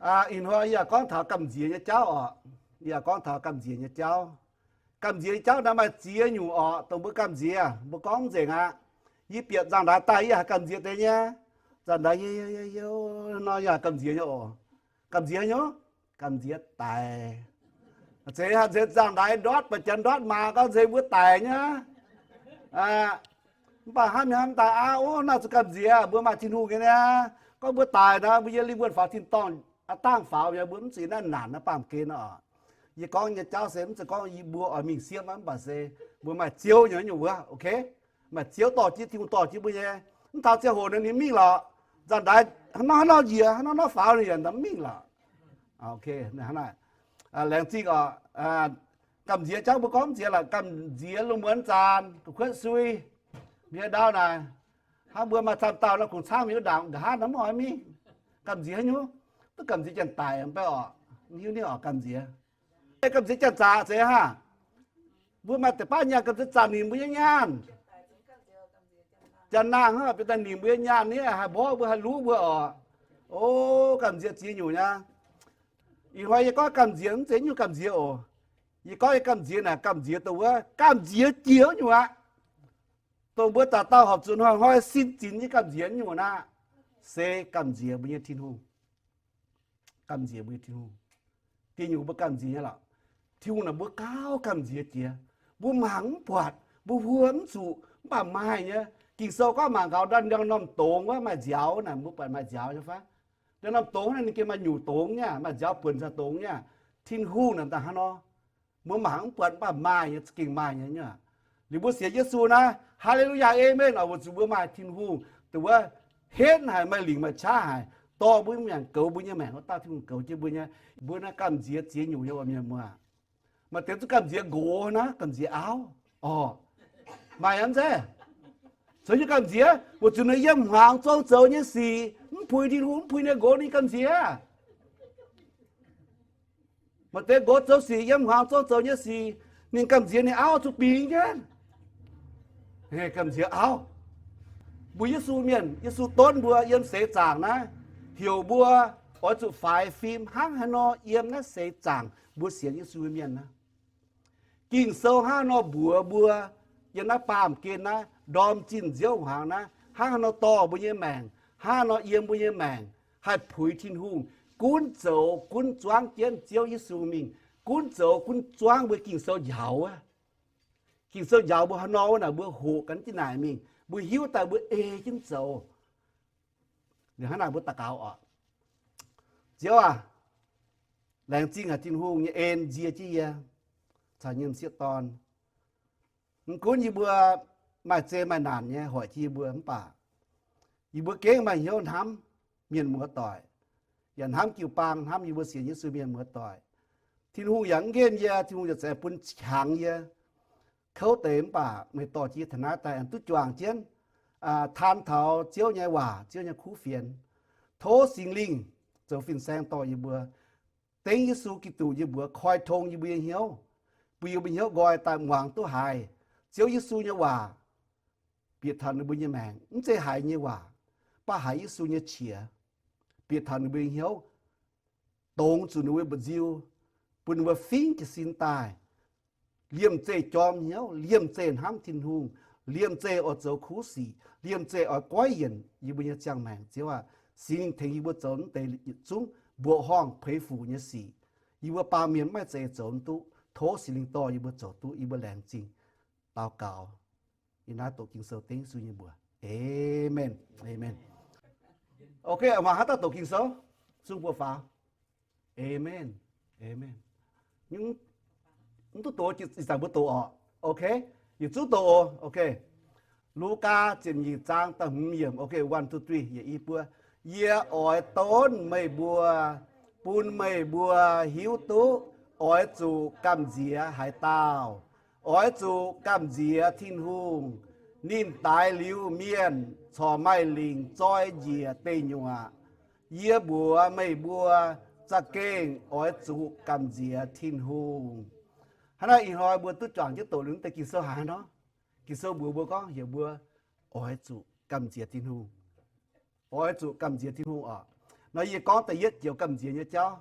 Ih hnoi yie yaac gorngv taux gamh nziex nyei jauv oc. Yie yaac gorngv taux gamh nziex nyei jauv. Gamh nziex nyei jauv naaiv maaih ziex nyungc oc, dongh mbuo gamh nziex, mbuo gorngv mv nzengc aqv. Yie bieqc nzangc-ndaix daaih yie haiz gamh nziex deix nyei. Nzangc-ndaix hiuv, hiuv, hiuv nor yie haiz gamh nziex nyei oc. Gamh nziex haaix nyungc? Gamh nziex daic. Zeiz haiz nzengc nzangc-ndaix ndortv, ba'jangx ndortv maaz gorngv nzengc mbuo daic nyei. Mv baac hnangv mienh hnamv daaih aqv, ov, naaiv zuqc gamh nziex mbuo maaih Tin-Hungh nyei niaa. Gorngv mbuo daic nor, mbuo yiem lingh wuonh faaux tin-dorngh, aa, dangh faaux nyei, mbuo mv zuqc naaiv naanc naaiv baamh gen oc. Yie gorngv nyei jauv se mv zeiz gorngv yie mbuo oix mingh sieqv aqv, mv baac se mbuo maaih Ziouv nyei nyungc wuov, ok? Maaih Ziouv dorh jienv, Tin-Hungh dorh jienv mbuo nyei. Mv taux ziangh hoc nor ninh mingh lorqc. Nzangc-ndaix hnangv nor hnangv nor njiec, hnangv nor nor faaux, ninh yaac mingh lorqc. Ok, laengz zingh oc. Gamh nziex jauv mbuo gorngv mv nziex lorqc, gamh nziex lungh muonz zanc, gu'kuotv sui, mienh ndau naaic, hnangv mbuo maaih camv dauh nor, kungx caangv mingh wuov ndaangc, nqa'haav nor mv oix mingh. Gamh nziex haaix nyungc? Duqv gamh nziex janx-daic mv bei oc. Hiuv ninh oc, gamh nziex. Gamh nziex janx-zaqc zeiz haah? Mbuo maaih deix baav nyaanh gamh nziex zaqc nimc mbuo nyei nyaanh. Janx-naang hnangv bieqc daaih nimc mbuo nyei nyaanh, ninh haih mborqv mbuo, haih luv mbuo oc. O, gamh nziex ziex nyungc nyei. Ih hnoi yie gorngv gamh nziex mv zeiz nyungc gamh nziex oc. Yie gorngv nyei gamh nziex naaic, gamh nziex dongh wuov gamh nziex jiex wuov nyungc aqv. Dongh mbuo dauh dauh horpc zuqc hnoi-hnoi sin zinx nyei gamh nziex nyungc naaiv, se gamh nziex mbuo nyei Tin-Hungh. Gamh nziex mbuo nyei Tin-Hungh. Dieh nyungc mbuo gamh nziex nyei lorqc. Tin-Hungh naaic mbuo gauh gamh nziex jiex. Mbuo mangc mv buatc, mbuo hluo mv zuqc, mv baac maaih nyei. Ging-Sou gorngv mangc gaax ndorm-ndorm dongz wuov maaih nziaaux naaic, mbuo buatc maaih nziaaux nyei fai? Ndorm-ndorm dongz naaiv ninh gengh maaih nyungc dongz nyei, maaih nziaaux buonc caux dongz nyei. Tin-Hungh naaic dangh hnangv nor. Mbuo mangc mv buatc, mv baac maaih nyei, za'gengh maaih nyei. Liuz mbuo sienx Yesu naaiv, Haa^le^lu^yaa, Aamen oc, weic zuqc mbuo maaih Tin-Hungh dongh wuov henv haic, maaih lingc maaih qaqv haic, dorh mbuo maengc, goux mbuo nyei maengc, wuov dauh Tin-Hungh goux jienv mbuo nyei. Mbuo naaiv gamh nziex ziex nyungc nyei oc, mienh muoz. Maaih deix zuqc gamh nziex nqox naaiv, gamh nziex auv oc. Maaih nyei mv zeiz? Zoux nyungc gamh nziex? Weic zuqc ninh yiem hmuangx zong zoux nyei sic mv puix Tin-Hungh, mv puix ninh nqox, ninh gamh nziex. Maaih deix nqox zoux sic yiem hmuangx zong zoux nyei sic, ninh gamh nziex ninh auv zuqc bingx jienv. Gamh nziex auv. Mbuo Yesu mienh, Yesu donv mbuo yiem seix zaangc naaiv, heuc mbuo oix zuqc faix fim hnangv haaix nor yiem naaiv seix zaangc mbuo sienx Yesu mienh naaiv. Ging-Sou hnangv haaix nor mbuox mbuo yiem naaiv baamh gen naaiv, ndorm zinh nziouv hmuangx naaiv, hnangv haaix nor dorh mbuo nyei maengc, hnangv haaix nor yiem mbuo nyei maengc, haih puix Tin-Hungh, gunv zoux gunv zuangv jienv Ziouv Yesu mingh, gunv zoux gunv zuangv mbuo Ging-Sou njaaux wuov. Ging-Sou njaaux mbuo haaix nor wuov naaic, mbuo hoqc ganh jienv naaic mingh, mbuo hiuv daaih mbuo ei jienv zoux. Liuz hnangv naaic mbuo daux gaux oc. Ziouv aac, laengz zingh haic Tin-Hungh nyei en nzie jienv yie caux nyei m'sieqv dorn. Mv gunv yie mbuo maaih zei maaih naanc nyei hoic jienv yie mbuo mv baac yie mbuo gengh maaih hnyouv hnamv mienh muoz doic, yaac hnamv jiu-baang, hnamv yie mbuo sienx Yesu mienh muoz doic. Tin-Hungh yaac mv nqemh yie, Tin-Hungh yaac za'gengh bun qangx yie kouv deix mv baac meih dorh jienv yie taux naaiv daaih aengx duqv juangc jienv taan taux Ziouv nyei waac, Ziouv nyei kuv fienx. Tov Singx Lingh zoux fin-saeng dorh yie mbuo, dengv Yesu Giduc nyei mbuox koi tong yie mbuo nyei hnyouv, bun yie mbuo hnyouv nqoi daaih muangx duqv haiz Ziouv Yesu nyei waac bieqc taux ninh mbuo nyei maengc. Mv zeiz haiz nyei waac, mv baac haiz Yesu nyei qiex bieqc taux ninh mbuo nyei hnyouv, dongz zuqc ninh mbuo mba'nziu, bun ninh mbuo fingv jiez sin daaih, liemh zeih jorm hnyouv, liemh zeih hnamv Tin-Hungh, liemh zeih oix zoux kuv sic, liemh zeih oix goiv yienc yie mbuo nyei ziangh maengc. Ziouv aac, Singx Lingh tengx yie mbuo zoux naaiv deix yietc zungv mbuoqc horngh puix fuc nyei sic. Yie mbuo baamh mienh maiv zeiz zoux duqv. Tov Singx Lingh dorh yie mbuo zoux duqv. Yie mbuo laengz zingh daux gaux. Yie naaiv doqc Ging-Sou dengv Yesu nyei mbuox. Aamen. Aamen. Ok, mangc haaix dauh doqc Ging-Sou? Zungv mbuo faaux. Aamen. Aamen. Mv duqv doqc, ih zanc mbuo doqc orqc? Ok. Yietc zungv doqc oc. Ok. Lugaa ziepc nyeic zaang da'hmz yiemc. Ok, one, two, three, yie i buo. Yie oix donv meih mbuo, bun meih mbuo hiuv duqv oix zuqc gamh nziex haaix dauh. Oix zuqc gamh nziex Tin-Hungh, ninh daix liuz mienh corc maaih lingc zoi njiec deic nyuoqc. Yie mbuox meih mbuo, za'gengh oix zuqc gamh nziex Tin-Hungh. Hnangv naaiv ih hnoi mbuo duqv juangc jienv doqc liuz deix Ging-Sou haaix nor? Ging-Sou mbuox mbuo gorngv heuc mbuo oix zuqc gamh nziex Tin-Hungh. Oix zuqc gamh nziex Tin-Hungh oc. Nor yie gorngv da'yietv joux gamh nziex nyei jauv.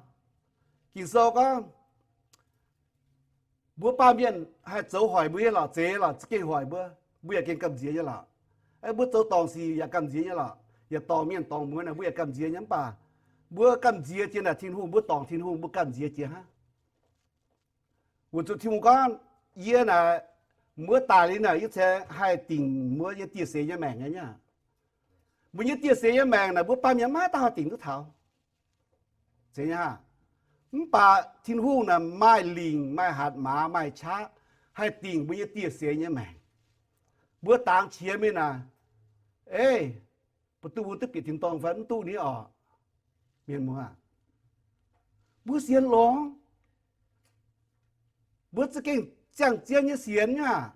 Ging-Sou gorngv, mbuo baamh mienh haih zoux hoic mbuo nyei lorqc, zeiz lorqc, za'gengh hoic mbuo, mbuo yaac gengh gamh nziex nyei lorqc. Mbuo zoux dorngc sic yaac gamh nziex nyei lorqc, yaac dorngc mienh dorngc muoz naaic mbuo yaac gamh nziex nyei. Mv baac mbuo gamh nziex jiex naaic Tin-Hungh, mbuo dorngc Tin-Hungh mbuo gamh nziex jiex hnangv. Weic zuqc Tin-Hungh gorngv, yie naaic, mbuo daic liuz naaic yie cingx haih dingc mbuo nyei dieh seix nyei maengc nyei. Mbuo nyei dieh seix nyei maengc naaic mbuo baamh mienh maiv dauh haih dingc duqv taux. Zeiz nyei aqv. Mv baac Tin-Hungh naaic maaih lingc, maaih hatc maaz, maaih qaqv haih dingc mbuo nyei dieh seix nyei maengc. Mbuo dangx qiex mingh naaic, ei, mbuo duqv, mbuo duqv bieqc tin-dorngh fai mv duqv ni orqc? Mienh muoz, mbuo sienx longx. Mbuo za'gengh ziangh zien nyei sienx aqv.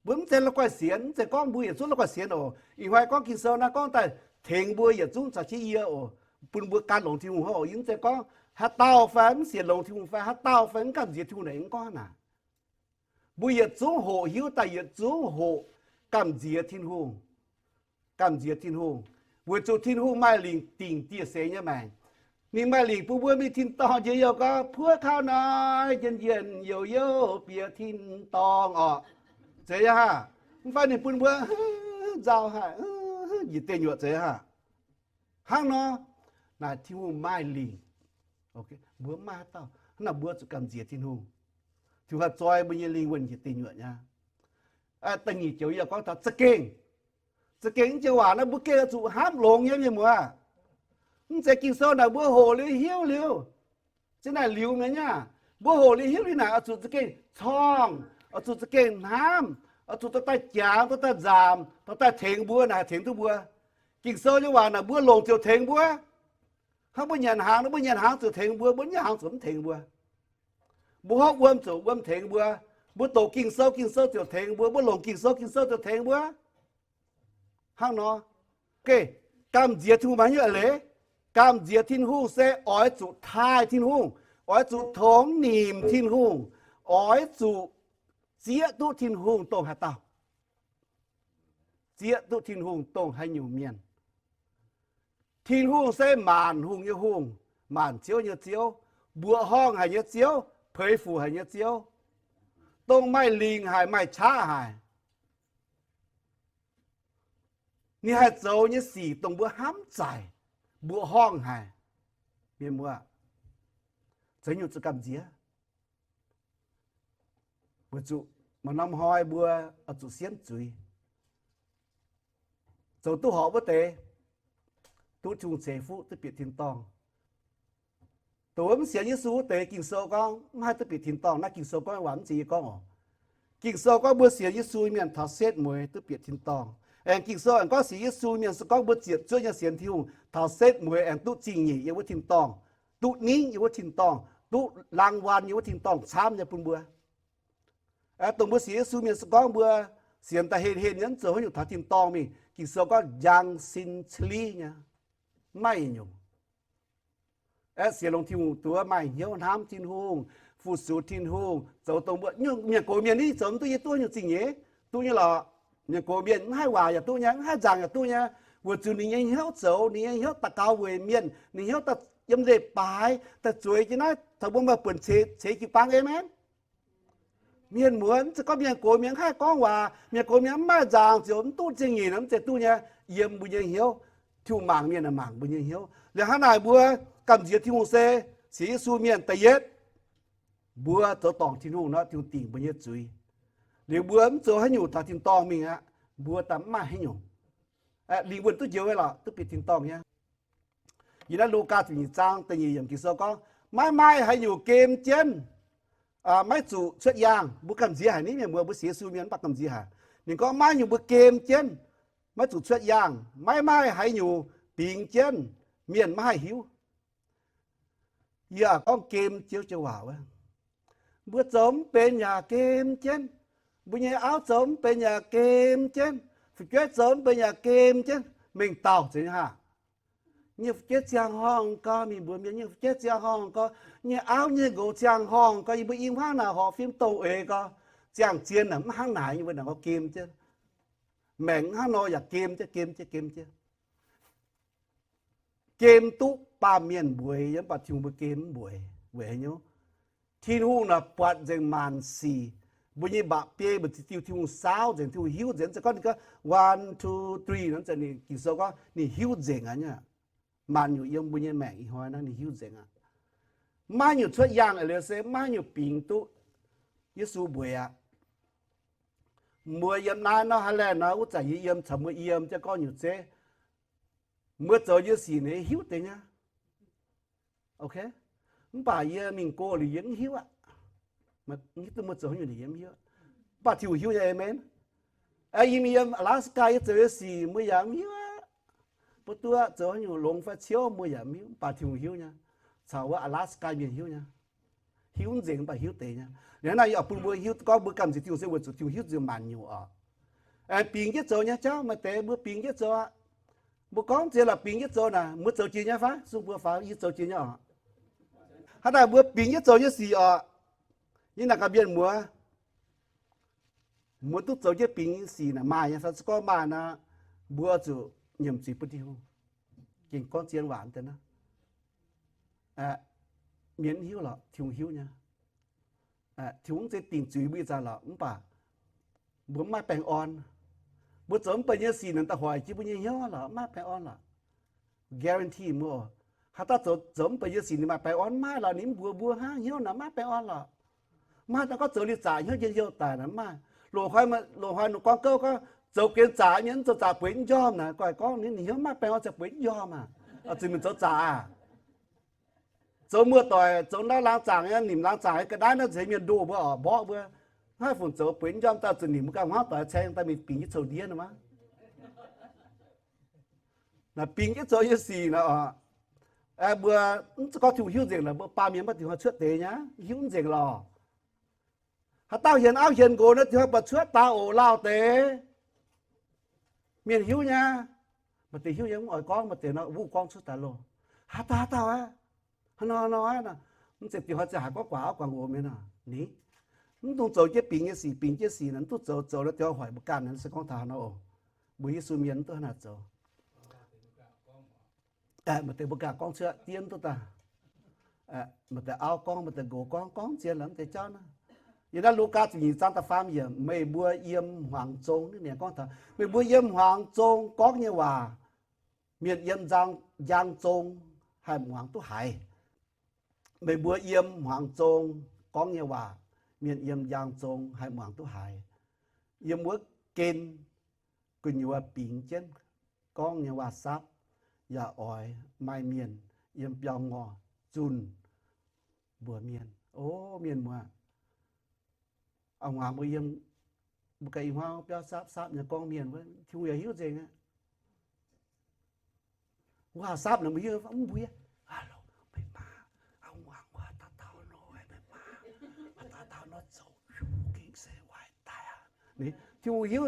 Mbuo mv zeiz la'guaih sienx, mv zeiz gorngv mbuo yietc zungv la'guaih sienx oc. Ih hnoi gorngv Ging-Sou naaiv gorngv daaih tengx mbuo yietc zungv caux jienv yie oc, bun mbuo gan longx Tin-Hungh hnangv oc. Yie mv zeiz gorngv haaix dauh fai mv sienx longx Tin-Hungh fai haaix dauh fai mv gamh nziex Tin-Hungh naaic, yie mv gorngv hnangv naaic. Mbuo yietc zungv hoqc hiuv daaih, yietc zungv hoqc gamh nziex Tin-Hungh. Gamh nziex Tin-Hungh, weic zuqc Tin-Hungh maaih lingc dingc dieh seix nyei maengc. Ninh maaih lingc bun mbuo mingh tin-dorngh njien-youh gorngv, puov kauv hnoi njien-youh youh bieqc tin-dorngh orqc? Zeiz nyei haah? Mv fai ninh bun mbuo nzauh haic, njiec deic nyuoqc, zeiz nyei haah? Hnangv nor, naaic Tin-Hungh maaih lingc. Mbuo mv maaih haaix dauh. Hnangv naaic mbuo zuqc gamh nziex Tin-Hungh. Tin-Hungh haih zoi mbuo nyei lingh wuonh njiec deic nyuoqc nyei. Da'nyeic joux yie gorngv taux za'gengh. Za'gengh naaiv joux waac naaiv mbuo gengh oix zuqc hnamv longx nyei, mienh muoz. Mv zeiz Ging-Sou naaic mbuo hoqc liuz hiuv liuz, za'naaic liuz mi'aqv. Mbuo hoqc liuz hiuv liuz naaic oix zuqc za'gengh corngh, oix zuqc za'gengh hnamv, oix zuqc dorh daaih jangx, dorh daaih nzaamc, dorh daaih tengx mbuo naaic haih tengx duqv mbuo. Ging-Sou nyei waac naaic mbuo longc ziouc tengx mbuo. Hnangv mbuo nyanc hnaangx, mbuo nyanc hnaangx ziouc tengx mbuo, mbuo nyanc hnaangx ziouc mv tengx mbuo. Mbuo hopv wuom ziouc wuom tengx mbuo. Mbuo doqc Ging-Sou, Ging-Sou ziouc tengx mbuo. Mbuo longc Ging-Sou, Ging-Sou ziouc tengx mbuo. Hnangv nor, gamh nziex Tin-Hungh maaih hnyouv a'leiz. Gamh nziex Tin-Hungh se oix zuqc taaih Tin-Hungh, oix zuqc tongx nimc Tin-Hungh, oix zuqc zieqv duqv Tin-Hungh dongh haaix dauh, zieqv duqv Tin-Hungh dongh haaix nyungc mienh. Tin-Hungh se maanc hungh nyei Hungh, maanc ziouv nyei Ziouv, mbuoqc horngh haic nyei Ziouv, puix fuc haic nyei Ziouv, dongh maaih lingc haic, maaih qaqv haic. Ninh haih zoux nyei sic dongh mbuo hnamv zaaic, mbuoqc horngh haic. Mienh muoz, zoux nyungc zuqc gamh nziex. Weic zuqc maaih norm hnoi mbuo oix zuqc siemv zuiz, zoux duqv horpc wuov deix, duqv Tin-Hungh ceix fuqv duqv bieqc tin-dorngh. Dongh wuov mv sienx Yesu wuov deix, Ging-Sou gorngv mv haih duqv bieqc tin-dorngh. Naaiv Ging-Sou gorngv waac, mv zeiz yie gorngv oc. Ging-Sou gorngv mbuo sienx Yesu mienh taux setv mueiz duqv bieqc tin-dorngh. Aengx Ging-Sou aengx gorngv sienx Yesu mienh se gorngv mbuo ziepc zuoqv nyei sienx Tin-Hungh taux setv mueiz aengx duqv zingh nyeic yiem wuov tin-dorngh, duqv ningv yiem wuov tin-dorngh, duqv laangh waan yiem wuov tin-dorngh camv nyei bun mbuo. Aeqv, dongh mbuo sienx Yesu mienh se gorngv mbuo sienx daaih henh henh nyei, mv zoux haaix nyungc taux tin-dorngh mingh. Ging-Sou gorngv njang sin ciliv nyei, mv maaih nyungc. Aeqv, sienx longx Tin-Hungh duqv maaih hnyouv hnamv Tin-Hungh, fu-sux Tin-Hungh, zoux dongh mbuo nyungc mienh gox mienh ni zoux mv duqv nyei, duqv nyungc zingh nyeic, duqv nyei lorqc. Mienh gox mienh mv haih waac yaac duqv nyei, mv haih nzaangc yaac duqv nyei, weic zuqc ninh nyei hnyouv zoux, ninh nyei hnyouv daux gaux weic mienh, ninh hnyouv daaih yiem leiz-baaix daaih zueiz jienv naaiv taux mbuo maaih buonc ceix jiu-baang. Aamen. Mienh muoz, mv zeiz gorngv mienh gox mienh mv haih gorngv waac, mienh gox mienh mv maaih nzaangc ziouc mv duqv zingh nyeic nor, mv zeiz duqv nyei. Yiem mbuo nyei hnyouv, Tin-Hungh mangc mienh aah, mangc mbuo nyei hnyouv. Liuz hnangv naaic mbuo gamh nziex Tin-Hungh se sienx Yesu mienh da'yietv, mbuo zoux dorngc Tin-Hungh nor, Tin-Hungh dingc mbuo nyei zuiz. Liuz mbuo mv zoux haaix nyungc taux tin-dorngh mingh aqv, mbuo daaih mv maaih haaix nyungc. Lingh wuonh duqv njoux nyei lorqc, duqv bieqc tin-dorngh nyei. Yiem naaiv Lugaa ziepc nyeic zaang da'nyeic yiemc Ging-Sou gorngv, maiv maaih haaix nyungc gem jienv, maiv zuqc cuotv yaangh. Mbuo gamh nziex haic ni, mienh muoz, mbuo sienx Yesu mienh mv baac gamh nziex haic. Ninh gorngv maiv nyungc mbuo gem jienv, maiv zuqc cuotv yaangh, maiv maaih haaix nyungc bingx jienv, mienh maiv haih hiuv. Yie aac gorngv gem Ziouv joux waac wuov, mbuo zoux mv benx yaac gem jienv, mbuo nyei auv zoux mv benx yaac gem jienv, fu'jueiv zoux mv benx yaac gem jienv, mengh dauh zeiz nyei haah. Nyei fu'jueiv ziangh horngh gau, mingh mbuox mienh nyei fu'jueiv ziangh horngh gau, nyei auv nyei nqox ziangh horngh gau, yie mbuo i hmuangv naaic horpc fim dongh eix gau. Ziangh zien naaic mv hnangv naaic, yie mbuo naaic gau gem jienv. Maengc mv hnangv nor yaac gem jienv, gem jienv, gem jienv. gem duqv baamh mienh mbueiz yiem, mv baac Tin-Hungh mbuo gem mv mbueiz. Weic haaix nyungc? Tin-Hungh naaic buatc nzengc maanc sic. Mbuo nyei mba'biei mbu'ziex diuh Tin-Hungh saauv nzengc, Tin-Hungh hiuv nzengc. Mv zeiz gorngv ninh gorngv one, two, three nor, ninh Ging-Sou gorngv ninh hiuv nzengc aqv nyei. Maanc nyungc yiem mbuo nyei maengc ih hnoi naaiv ninh hiuv nzengc aqv. Maiv nyungc cuotv yaangh aqv liuz se maiv nyungc bingx duqv Yesu mbueiz aqv. Mbuo yiem naaiv nor, Highland nor, wuov zanc yie yiem caux mbuo yiem jienv gorngv nyungc zeiv, mbuo zoux nyei sic ninh hiuv deix nyei. Ok, mv baac yie mingh go liuz yie mv hiuv aqv. Mv hiuv duqv mbuo zoux haaix nyungc ninh yie mv hiuv, mv baac Tin-Hungh hiuv nyei. Aamen. Yie mingh yiem Alaska yie zoux nyei sic mbuo yaac mv hiuv aqv. Mbuo duqv zoux haaix nyungc longx fai ciouv mbuo yaac mv hiuv, mv baac Tin-Hungh hiuv nyei. Caux wuov Alaska mienh hiuv nyei. Hiuv nzengc mv baac hiuv deix nyei. Liuz naaiv yie oix bun mbuo hiuv gorngv mbuo gamh nziex Tin-Hungh se weic zuqc Tin-Hungh hiuv nzengc maanc nyungc oc. Bingx jienv zoux nyei jauv maaih deix mbuo bingx jienv zoux aqv. Mbuo gorngv ziex lorqc bingx jienv zoux naaic, mbuo zoux jiex nyei fai? Sung mbuo faaux yie zoux jiex nyei oc. Hnangv naaic mbuo bingx jienv zoux nyei sic oc, yie naaic gaax mienh muoz, mbuo duqv zoux jienv bingx nyei sic naaic maaih nyei fai? Se gorngv maaih nor, mbuo zuqc nyiemc zuiz bun Tin-Hungh. Gengh gorngv zien waac deix naaiv. Mienh mv hiuv lorqc, Tin-Hungh hiuv nyei. Tin-Hungh mv zeiz dingc zuiz mbuo ih zanc lorqc, mv baac mbuo mv maaih baengh orn. Mbuo zoux mv baac nyei sic naaic daaih hoic jienv mbuo nyei hnyouv lorqc, mv maaih baengh orn lorqc. Guarantee mbuo oc, haaix dauh zoux, zoux mv baac nyei sic ninh maaih baengh orn maiv maaih lorqc. Ninh mv mbuox mbuo hnangv hnyouv naaic maiv baengh orn lorqc. Maiv daaih gorngv zoux liuz zaqc hnyouv njien-youh daaih naaic mv maaih. Loz-hnoi, loz-hnoi ninh gorngv gouv gorngv zoux gengh zaqc mienh, mv zoux zaqc bueix mv njormh naaic. Guai gorngv ninh hnyouv mv maaih baengh orn, zoux bueix mv njormh aac, zuqc mingh zoux zaqc aac. Zoux muoz-doic zoux ndau laangz zaangc nyei, nimc laangz zaangc nyei ga'naaiv naaiv nzeix mienh ndoh mbuo oc, mborqv mbuo. Mv haih fungc zoux bueix mv njormh daaih zuqc nimc mbuo ganh hmuangv doic caeng daaih mingh bingx jienv zoux ndiev nor maah. Naaic bingx jienv zoux nyei sic naaic oc, mbuo mv gorngv Tin-Hungh hiuv nzengc lorqc, mbuo baamh mienh mv baac Tin-Hungh cuotv deix nyei, hiuv nzengc lorqc. Haaix dauh hienx auv hienx nqox naaiv Tin-Hungh baac cuotv daaih oc lauh deix. Mienh hiuv nyei, maaih deix hiuv nyei mv oix gorngv, maaih deix nor wuov gorngv cuotv daaih loh. Haaix dauh haaix dauh aqv, haaix nor haaix nor aqv, mv zeiz Tin-Hungh haiz gorngv guaax auv guaax nqox mienh nor, ninh mv dungx zoux jienv bingx nyei sic, bingx jienv sic naaic mv duqv zoux, zoux nor Tin-Hungh hoic mbuo ganh. Se gorngv taux haaix nor oc, mbuo Yesu mienh mv duqv hnangv naaic zoux. Maaih deix mbuo ganh gorngv cuotv diev mv duqv daaih. Maaih deix auv gorngv, maaih deix nqox gorngv, gorngv zien lorqc mv deix jauv naaiv. Yiem naaiv Lugaa ziepc nyeic zaang da'faam yiemc, meih mbuo yiem hmuangx zong, ninh gorngv taux meih mbuo yiem hmuangx zong gorngv nyei waac, mienh yiem njang zong haih muangx duqv haiz. Meih mbuo yiem hmuangx zong gorngv nyei waac, mienh yiem njang zong haih muangx duqv haiz. Yiem wuov gen gu'nyuoz bingx jienv gorngv nyei waac-saapv yaac oix maaih mienh yiem biauv-ngorh zunh mbuox mienh. O mienh muoz, a'hmuangx mbuo yiem, mbuo ganh i hmuangv biauv saapv saapv nyei gorngv mienh wuov, Tin-Hungh yaac hiuv nzengc aqv. Waac-saapv naaic mbuo hiuv mv mbuo, Hello, meih maa, a'hmuangx wuov dauh dauh nor, meih maa, dauh dauh nor zoux gengh se waaic daaih aqv. Tin-Hungh hiuv,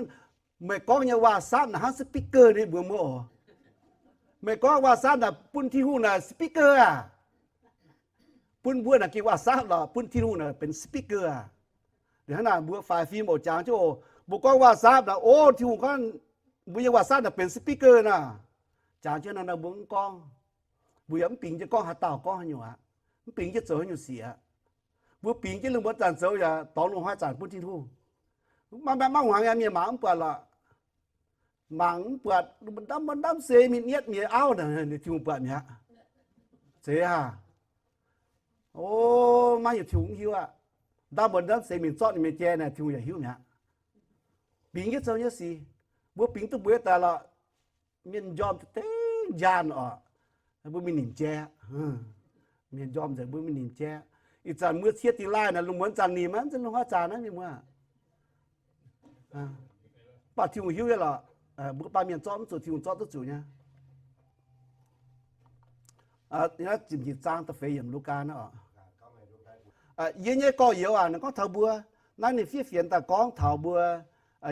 meih gorngv nyei waac-saapv naaic hnangv speaker ninh mbuox mbuo oc. Meih gorngv waac-saapv naaic bun Tin-Hungh naaic speaker aac. Bun mbuo naaic gengh waac-saapv lorqc, bun Tin-Hungh naaic benx speaker aac. Liuz hnangv naaic mbuo faix fim oc, jangx jienv oc, mbuo gorngv waac-saapv naaic, o, Tin-Hungh gorngv mbuo nyei waac-saapv naaic benx speaker naaic. Jangx jienv nor mbuo mv gorngv, mbuo yaac mv bingx jienv gorngv haaix dauh gorngv haaix nyungc aqv, mv bingx jienv zoux haaix nyungc sic aqv. Mbuo bingx jienv lungh muonz zanc zoux yaac dorngx lungh hnoi zanc bun Tin-Hungh. Maiv, maiv hmuangx nyei mienh mangc mv buatc lorqc. Mangc mv buatc, ndamv, ndamv se mingh nietv mienh auv naaic, Tin-Hungh buatc mi'aqv. Zeiz aac. O, maiv hiuv, Tin-Hungh mv hiuv aqv. Ndamv mbuo ndamv se mingh zorqv ninh mienh jai naaic, Tin-Hungh yaac hiuv mi'aqv. Bingx jienv zoux nyei sic, mbuo bingx duqv mbuo daaih lorqc, mienh njormh dengv njaanh oc, mbuo mingh nimc jai aqv. Mienh njormh nzengc mbuo mingh nimc jai aqv. Ih zanc mbuo cie dingx laaih naaic, lungh muonz zanc nimc aqv, mv zeiz lungh hnoi zanc naaiv mienh muoz. Mv baac Tin-Hungh hiuv nyei lorqc, mbuo baamh mienh zorqv mv zuqc, Tin-Hungh zorqv duqv zuqc nyei. Ziepc nyeic zaang da'feix yiemc Lugaa naaiv oc. Yie nyei gorx-youz aac, ninh gorngv taux mbuo, naaiv ninh fiev fienx daaih gorngv taux mbuo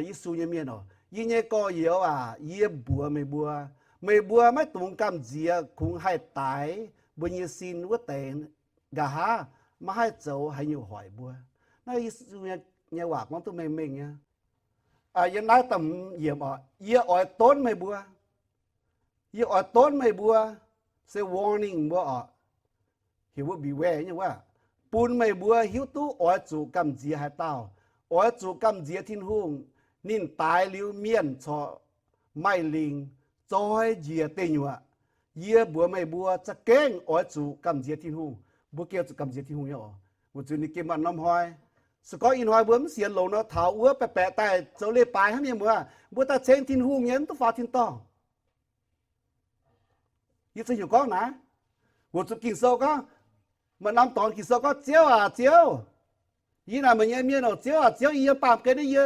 Yesu nyei mienh oc. Yie nyei gorx-youz aac, yie mbuox meih mbuo, meih mbuo maiv dungx gamh nziex kungx haih daix mbuo nyei sin wuov deix. Nqa'haav maiv haih zoux haaix nyungc hoic mbuo. Naaiv Yesu nyei waac gorngv duqv mengh mengh nyei. Yiem naaiv da'hmz yiemc oc, yie oix donv meih mbuo. Yie oix donv meih mbuo. se warning mbuo oc. Heuc mbuo beware nyei waac, bun meih mbuo hiuv duqv oix zuqc gamh nziex haaix dauh. Oix zuqc gamh nziex Tin-Hungh. Ninh daix liuz mienh corc maaih lingc zoi njiec deic nyuoqc. Yie mbuox meih mbuo za'gengh oix zuqc gamh nziex Tin-Hungh. Mbuo gengh zuqc gamh nziex Tin-Hungh nyei oc. Weic zuqc ninh gengh maaih norm hnoi, se gorngv ih hnoi mbuo mv sienx longx nor, taux wuov baeqc baeqc daaih zoux leiz-baaix hnangv, mienh muoz, mbuo daaih ceng Tin-Hungh nyei, mv duqv faaux tin-dorngh. Yie za'gengh gorngv naaiv, weic zuqc Ging-Sou gorngv, maaih norm dorngx Ging-Sou gorngv, Ziouv aac, Ziouv, yie naaic meih nyei mienh oc, Ziouv aac, Ziouv, yie yiem baamh gen naaiv yie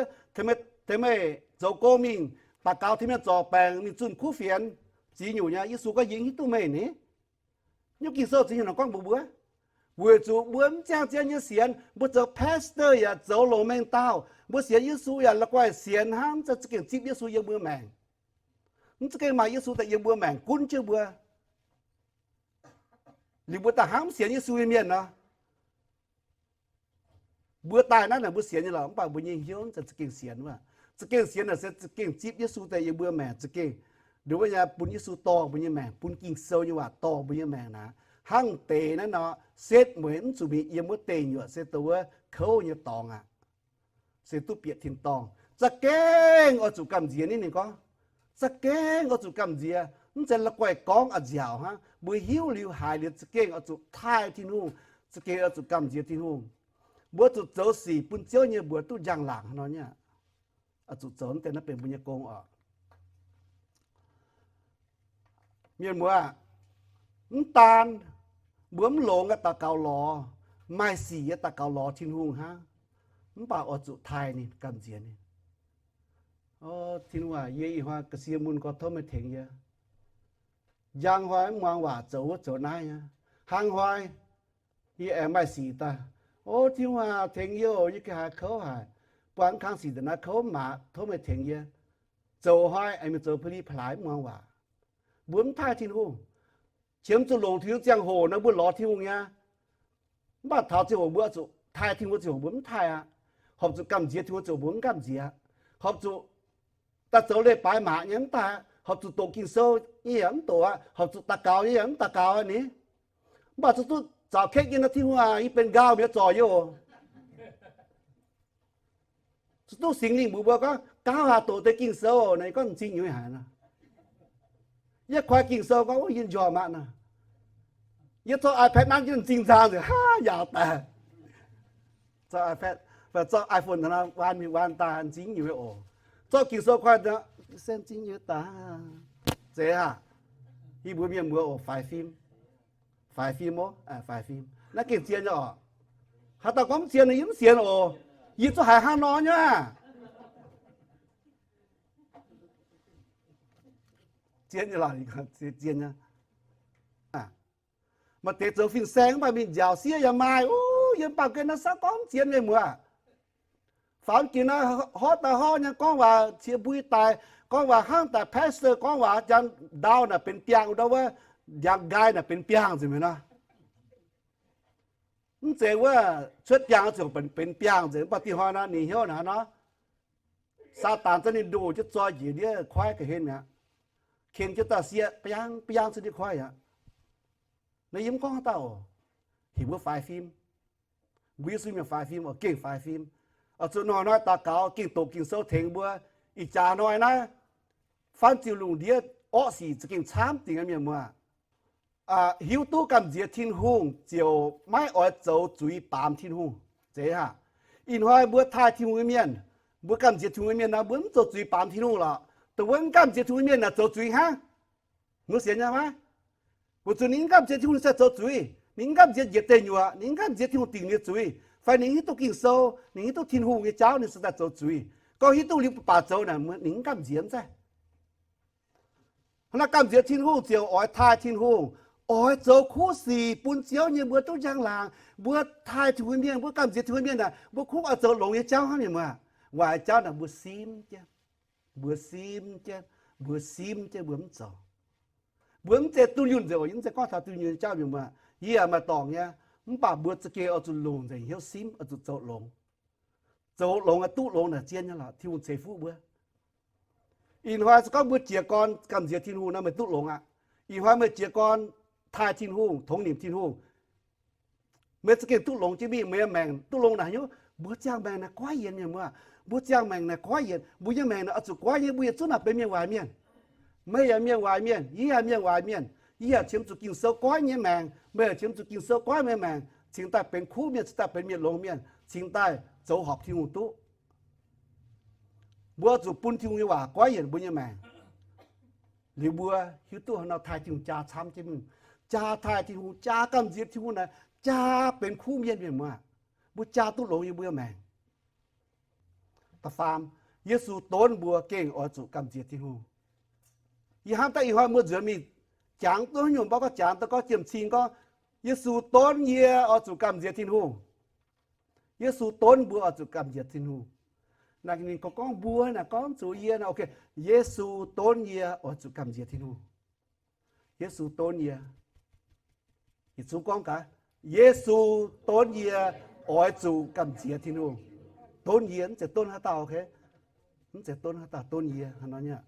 tengx meih zoux gong mingh, daux gaux tengx mienh zorc baengc, mingh zunh kuv fienx, ziex nyungc nyei. Yesu gorngv, Yie hiuv duqv meih ni. Nyungc Ging-Sou ziex nyungc naaic gorngv mbuox mbuo, weic zuqc mbuo mv ziangh zien nyei sienx, mbuo zoux pastor yaac zoux longc mengh dauh, mbuo sienx Yesu yaac la'guaih sienx hnangv, mv zeiz za'gengh zipv Yesu yiem mbuo maengc. Mv za'gengh maaih Yesu daaih yiem mbuo maengc gunv jienv mbuo. Liuz mbuo daaih hnangv mv sienx Yesu nyei mienh nor. Mbuo daaih naaiv naaic mbuo sienx nyei lorqc, mv baac mbuo nyei hnyouv mv zeiz za'gengh sienx wuov. Za'gengh sienx naaic se za'gengh zipv Yesu daaih yiem mbuo maengc, za'gengh nduov nyei bun Yesu dorh mbuo nyei maengc, bun Ging-Sou nyei waac dorh mbuo nyei maengc naaic. Hnangv deix naaiv nor, setv mueiz mv zuqc mingh yiem wuov deic nyuoqc se dongh wuov kouv nyei dorngx aqv. Se duqv bieqc tin-dorngh. Za'gengh oix zuqc gamh nziex ni, ninh gorngv. Za'gengh oix zuqc gamh nziex. Mv zeiz la'guaih gorngv a'nziaauc hnangv. Mbuo hiuv liuz haiz liuz za'gengh oix zuqc taaih Tin-Hungh. Za'gengh oix zuqc gamh nziex Tin-Hungh. Mbuo zuqc zoux sic bun Ziouv nyei mbuox duqv njang-laangc haaix nor nyei. Oix zuqc zoux naaiv deix naaiv benx mbuo nyei gong oc. Mienh muoz, mv daan mbuo mv longx nyei daux gaux lorz, maaih sic nyei daux gaux lorz Tin-Hungh hnangv, mv baac oix zuqc taaih ninh, gamh nziex ninh. O Tin-Hungh aac, yie ih hnoi ga'sie mun gorx tov meih tengx yie. Njang hnoi mv muangx waac zoux wuov zoux naaiv nyei. Hnangv hnoi yie aengx maaih sic daaih, O Tin-Hungh aac, tengx yie oc, yie gengh haiz kouv haic. Buangh kang sic da'naaiv kouv mv maac, tov meih tengx yie. Zoux hnoi aengx mingh zoux pa'li pa'hlaaix mv muangx waac. Mbuo mv taaih Tin-Hungh. Qiemx zuqc longc Tin-Hungh ziangh hoc nor mbuo lorz Tin-Hungh nyei. Mv baac taux ziangh hoc mbuo zuqc taaih Tin-Hungh ziangh hoc mbuo mv taaih aqv. Horpc zuqc gamh nziex Tin-Hungh ziangh hoc mbuo mv gamh nziex aqv. Horpc zuqc daaih zoux leiz-baaix maac nyei mv daaih aqv. Horpc zuqc doqc Ging-Sou nyei yaac mv doqc aqv. Horpc zuqc daux gaux nyei yaac mv daux gaux aqv ni. Mv baac zuqc duqv zaux ketv nyei nor, Tin-Hungh aac, yie benx nqaauh mi'aqv, zorc yie oc. Zuqc duqv Singx Lingh mbuox mbuo gorngv, Gauh haaix doqc deix Ging-Sou naaic, gorngv m'zing nyuiz haic nor. Yie koi Ging-Sou gorngv, Wuov yie njormh aqv nor. Yie zorqv iPad nanv jienv m'zing nzaang nzengc, haa, yaauc daaih. Zorqv iPad, zorqv iPhone nor, waan mingh waan daaih m'zing nyuiz oc. Zorqv Ging-Sou koi nor, se m'zing nyuiz daaih. Zeiz aqv. Hipv mbuo mienh muoz oc, faix fim. Faix fim oc, faix fim. Naaiv gengh zien nyei oc. Haaix dauh gorngv mv zien nor, yie mv sienx oc. Yie zuqc haiz hnangv nor nyei aqv. Zien nyei lorqc, zien nyei. Maaih deix zoux fin-saeng mv baac mingh nziaauc sieqv yaac maaih. Ov, yiem baamh gen naaiv saav gorngv mv zien, mienh muoz. Faaux jiex naaiv horv daaih horv nyei gorngv waac qiex mbui daic, gorngv waac hnangv daaih pastor gorngv waac, njang ndau naaic benx biangh ndau wuov, njang nqaai naaic benx biangh nzengc mi'aqv nor. Mv zeiz wuov cuotv biangh ziouc benx biangh nzengc, mv baac diuh hnoi nor ninh hnyouv naaic nor, Saadaan zorqv ninh ndoh jienv zoi njiec ndiev koiv ga'hlen mi'aqv. Ken jienv dauh sieqv, biangh biangh cuotv ndiev koiv aqv. Naaiv yie mv gorngv haaix dauh oc. Heuc mbuo faix fim. Mbuo Yesu mienh faix fim oc, gengh faix fim. Oix zuqc hnoi-hnoi daux gaux, gengh doqc Ging-Sou tengx mbuo. Ih jaax hnoi naaiv, faanv ziuh lungh ndiev orqv sic za'gengh camv dingc nyei, mienh muoz. Hiuv duqv gamh nziex Tin-Hungh ziouc maiv oix zoux zuiz baamz Tin-Hungh. Zeiz aqv. Ih hnoi mbuo taaih Tin-Hungh nyei mienh, mbuo gamh nziex Tin-Hungh nyei mienh nor, mbuo mv zoux zuiz baamz Tin-Hungh lorqc. Dongh wuov mv gamh nziex Tin-Hungh nyei mienh naaic zoux zuiz hnangv. Mbuo sienx nyei maiv? Weic zuqc ninh mv gamh nziex Tin-Hungh, ninh se zoux zuiz. Ninh mv gamh nziex njiec deic nyuoqc, ninh mv gamh nziex Tin-Hungh dingc ninh nyei zuiz, fai ninh hiuv duqv Ging-Sou, ninh hiuv duqv Tin-Hungh nyei jauv, ninh se daaih zoux zuiz. Gorngv hiuv duqv liuz mv baac zoux naaic, ninh mv gamh nziex mv zeiz. Hnangv naaiv gamh nziex Tin-Hungh ziouc oix taaih Tin-Hungh, oix zoux kuv sic bun Ziouv nyei mbuo duqv njang-laangc. Mbuo taaih Tin-Hungh mienh, mbuo gamh nziex Tin-Hungh mienh naaic, mbuo kuv oix zoux longx nyei jauv hnangv, mienh muoz. Waaic jauv naaic mbuo simv jienv, mbuo simv jienv, mbuo simv jienv, mbuo mv zoux. Mbuo mv zeiz dunh yunh nzengc oc, yie mv zeiz gorngv taux dunh yunh nyei jauv, mienh muoz. Yie yaac maaih dorngc nyei, mv baac mbuo za'gengh oix zuqc longc nzengc hnyouv simv, oix zuqc zoux longx. Zoux longx, duqv longx naaic zien nyei lorqc, Tin-Hungh ceix fuqv mbuo. Ih hnoi se gorngv mbuo jiez gorn gamh nziex Tin-Hungh nor, meih duqv longx aqv. Ih hnoi meih jiez gorn taaih Tin-Hungh, tongx nimc Tin-Hungh, meih za'gengh duqv longx jienv mingh. Meih nyei maengc duqv longx naaic haaix nyungc? Mbuo ziangh maengc naaic goiv yienc, mienh muoz. Mbuo ziangh maengc naaic goiv yienc. Mbuo nyei maengc naaic oix zuqc goiv nyei. Mbuo yietc zungv naaic benx mienh waaic mienh. Meih yaac mienh waaic mienh, yie yaac mienh waaic mienh. Yie yaac qiemx zuqc Ging-Sou goiv nyei maengc, meih yaac qiemx zuqc Ging-Sou goiv meih nyei maengc, cingx daaih benx kuv mienh, cingx daaih benx mienh longx mienh, cingx daaih zoux horpc Tin-Hungh duqv. Mbuo zuqc bun Tin-Hungh nyei waac goiv yienc mbuo nyei maengc, liuz mbuo hiuv duqv haaix nor taaih Tin-Hungh jaa camv jienv mingh. Jaa taaih Tin-Hungh, jaa gamh nziex Tin-Hungh naaic, jaa benx kuv mienh, mienh muoz. Mbuo jaa duqv longx yiem mbuo nyei maengc. Da'faam, Yesu donv mbuo gengh oix zuqc gamh nziex Tin-Hungh. Yie hnamv daaih ih hnoi mbuo nzuonx mingh jangx duqv haaix nyungc, mv baac gorngv jangx daaih gorngv jiem-cing gorngv, Yesu donv yie oix zuqc gamh nziex Tin-Hungh. Yesu donv mbuo oix zuqc gamh nziex Tin-Hungh. Naaiv ninh gorngv, gorngv mbuo naaic, gorngv zuqc yie naaic, ok, Yesu donv yie oix zuqc gamh nziex Tin-Hungh. Yesu donv yie. Yietc zungv gorngv gaax, Yesu donv yie oix zuqc gamh nziex Tin-Hungh. Donv yie, mv zeiz donv haaix dauh, ok? Mv zeiz donv haaix dauh, donv yie hnangv nor nyei.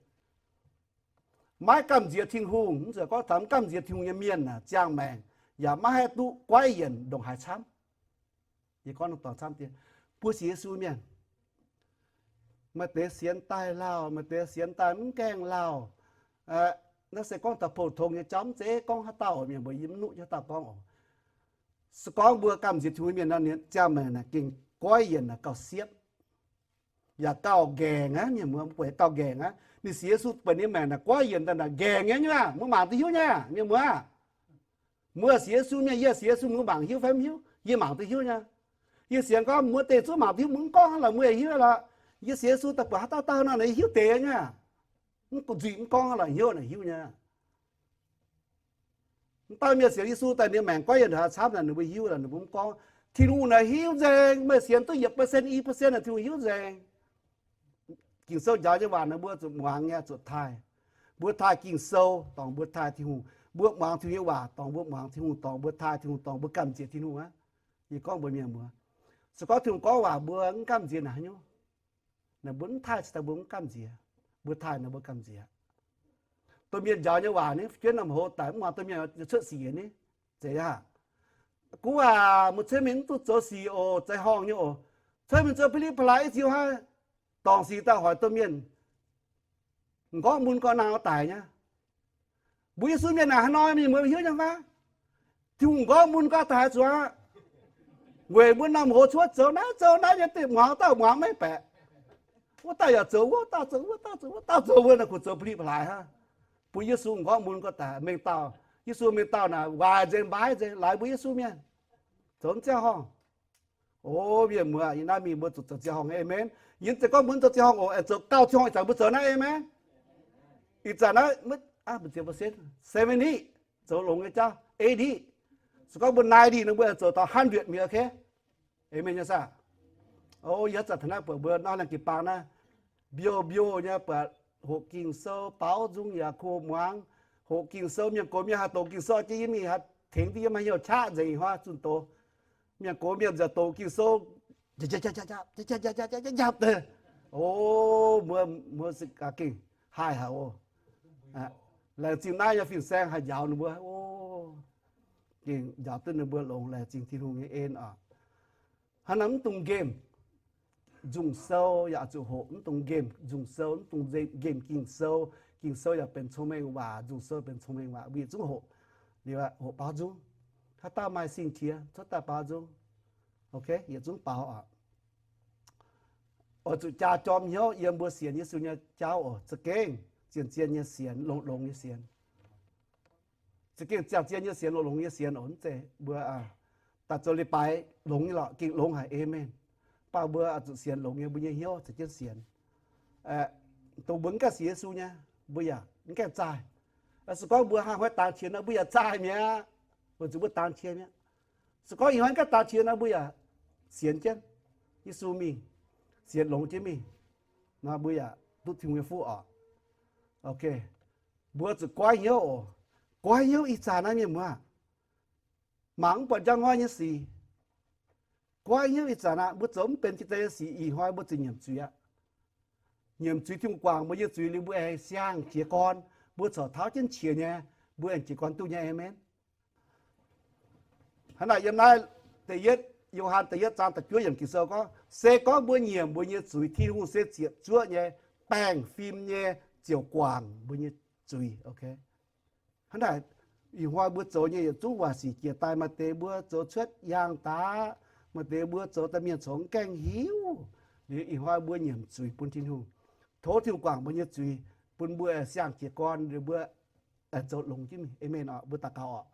Maiv gamh nziex Tin-Hungh, mv zeiz gorngv taux mv gamh nziex Tin-Hungh nyei mienh aah, ziangh maengc yaac maiv haih duqv goiv yienc ndongc haaix camv. Yie gorngv dongh dorngx camv dien, mbuo sienx Yesu mienh, maaih deix sienx daaih lauh, maaih deix sienx daaih mv gaengh lauh. Naaiv se gorngv taux pou-tong nyei jauv, mv zeiz gorngv haaix dauh mienh mbuo yie mv nuqv haaix dauh gorngv oc. Se gorngv mbuo gamh nziex Tin-Hungh mienh nor, ninh ziangh maengc naaic gengh goiv yienc naaic gauh siepv, yaac gauh nqaengc aqv. Mienh mbuo mv buatc gauh nqaengc aqv. Ninh sienx Yesu buatc ninh maengc naaic goiv yienc daaih naaic nqaengc nyei nyei aqv. Mbuo mangc duqv hiuv nyei aqv, mienh muoz. Mbuo sienx Yesu mienh, yie sienx Yesu, mbuo mangc hiuv fai mv hiuv? Yie mangc duqv hiuv nyei. Yie sienx gorngv mbuo deix zungv mangc duqv hiuv, mbuo mv gorngv lorqc, mbuo yaac hiuv lorqc. Yie sienx Yesu daaih buatc haaix dauh dauh nor naaic yie hiuv deix nyei aqv. Mv gunv nzuih mv gorngv lorqc, hnyouv naaic hiuv nyei. Mv dauh mienh sienx Yesu daaih ninh maengc goiv yienc ndongc haaix camv naaic ninh mbuo hiuv lorqc, ninh mbuo mv gorngv. Tin-Hungh naaic hiuv nzengc. Meih sienx duqv yietc percent, i percent naaic Tin-Hungh hiuv nzengc. Ging-Sou njaaux nyei waac naaic mbuo zuqc muangx nyei, zuqc taaih. Mbuo taaih Ging-Sou dorngc mbuo taaih Tin-Hungh. Mbuo muangx Tin-Hungh nyei waac dorngc mbuo muangx Tin-Hungh, dorngc mbuo taaih Tin-Hungh, dorngc mbuo gamh nziex Tin-Hungh aqv. Yie gorngv mbuox mienh muoz, se gorngv Tin-Hungh gorngv waac mbuo mv gamh nziex naaic haaix nyungc? Naaic mbuo mv taaih cingx daaih mbuo mv gamh nziex. Mbuo taaih naaic mbuo gamh nziex. Domh mienh njaaux nyei waac ninh fu'jueiv norm hoz daic mv muangx domh mienh cuotv sic nyei. Zeiz aqv. Gu aac, mbuo cuotv mingh mv duqv zoux sic oc, za'gengh horngh nyei oc. Cuotv mingh zoux pili palaix i ziux hnangv, dorngc sic daaih hoic domh mienh, m'nqorngv mun gau naang daic nyei. Mbuo Yesu mienh naaic haaix nor mingh mbuo hiuv nyei fai? Tin-Hungh m'nqorngv mun gau daic haaix zuqc aqv? Weic mbuo norm hoz cuotv zoux naaiv zoux naaiv nyei, muangx dauh muangx maiv baeqc. Wuov dauh yaac zoux, wuov dauh zoux, wuov dauh zoux, wuov dauh zoux, wuov naaic kuv zoux pili palaix hnangv. Bun Yesu m'nqorngv mun gau daic, mengh dauh. Yesu mengh dauh naaic waaic nzengc, mbaaiv nzengc, laaix mbuo Yesu mienh zoux mv ziangh horngh. O mienh muoz, yie naaiv mingh mbuo zuqc zoux ziangh horngh, aamen. Yie mv zeiz gorngv mbuo mv zoux ziangh horngh oc, aengx zoux gauh ziangh horngh ih zanc mbuo zoux naaiv, aamen. Ih zanc naaiv, seventy, zoux longx nyei jauv, eighty. Se gorngv mbuo ninety nor mbuo aengx zoux taux hundred mi'aqv, ok? Aamen nyei saah? O, yie zanc taux naaiv buatc mbuo norm laengz jiez baang naaiv, mbiouh mbiouh nyei buatc hoqc Ging-Sou, baaux nzung yaac kuh muangx, hoqc Ging-Sou. Mienh gox mienh haih doqc Ging-Sou jiex yie mingh haih tengx duqv yie maaih hnyouv qaqv nzengc hnoi zunh doz. Mienh gox mienh nzengc doqc Ging-Sou, njapv deix. O, mbuo, mbuo se gengh haih haic oc. Laengz zingh naaiv nyei fin-saeng haih njaaux ninh mbuo. O, gengh njaaux duqv ninh mbuo longx, laengz zingh Tin-Hungh nyei en oc. Hnangv naaiv mv dungx nqemh Nzung Sou yaac zuqc hoqc, mv dungx nqemh Nzung Sou, mv dungx nqemh Ging-Sou. Ging-Sou yaac benx cong-mengh waac, Nzung Sou benx cong-mengh waac, mbuo yietc zungv hoqc. Liuz hoqc baaux nzung. Haaix dauh maaih sing-qiex cuotv daaih baaux nzung. Ok, yietc zungv baaux oc. Oix zuqc jaa jorm hnyouv yiem mbuo sienx Yesu nyei jauv oc. Za'gengh zien-zien nyei sienx, longx-longx nyei sienx. Za'gengh ziangh zien nyei sienx, longx-longx nyei sienx oc. Mv zeiz mbuo daaih zoux leiz-baaix longx nyei lorqc, gengh longx haic, aamen. Mv baac mbuo zuqc sienx longx nyei, mbuo nyei hnyouv za'gengh sienx. Dongh mbuo mv gaengh sienx Yesu nyei, mbuo yaac mv gaengh zaaih. Se gorngv mbuo hnangv haaix dangx qiex nor, mbuo yaac zaaih mi'aqv. Weic zuqc mbuo dangx qiex mi'aqv. Se gorngv ih hnoi mv gaengh dangx qiex nor, mbuo yaac sienx jienv Yesu mingh, sienx longx jienv mingh, nor mbuo yaac duqv Tin-Hungh nyei fuqv oc. Ok, mbuo zuqc goiv hnyouv oc. Goiv hnyouv ih zanc naaiv, mienh muoz, mangc mv buatc njang hnoi nyei sic. Goiv hnyouv ih zanc aqv. Mbuo zoux mv benx jiex deix nyei sic, ih hnoi mbuo zuqc nyiemc zuiz aqv. Nyiemc zuiz Tin-Hungh guangc mbuo nyei zuiz liuz, mbuo aengx siang jiez gorn. Mbuo corc tauv jienv qiex nyei, mbuo aengx jiez gorn duqv nyei, aamen. Hnangv naaic yiem naaiv da'yietv Yo^han da'yietv zaang da'juov yiemc Ging-Sou gorngv, se gorngv mbuo nyiemc mbuo nyei zuiz, Tin-Hungh se ziepc zuoqv nyei, baengh fim nyei, ziouc guangc mbuo nyei zuiz. Hnangv naaic, ih hnoi mbuo zoux nyei yietc zungv waaic sic jiex daaih, maaih deix mbuo zoux cuotv yaangh daav, maaih deix mbuo zoux daaih mienh congx gaengh hiuv. Liuz ih hnoi mbuo nyiemc zuiz bun Tin-Hungh, tov Tin-Hungh guangc mbuo nyei zuiz, bun mbuo siang-jiez gorn, mbuo zoux longx jienv mingh. Aamen. Mbuo daux gaux oc.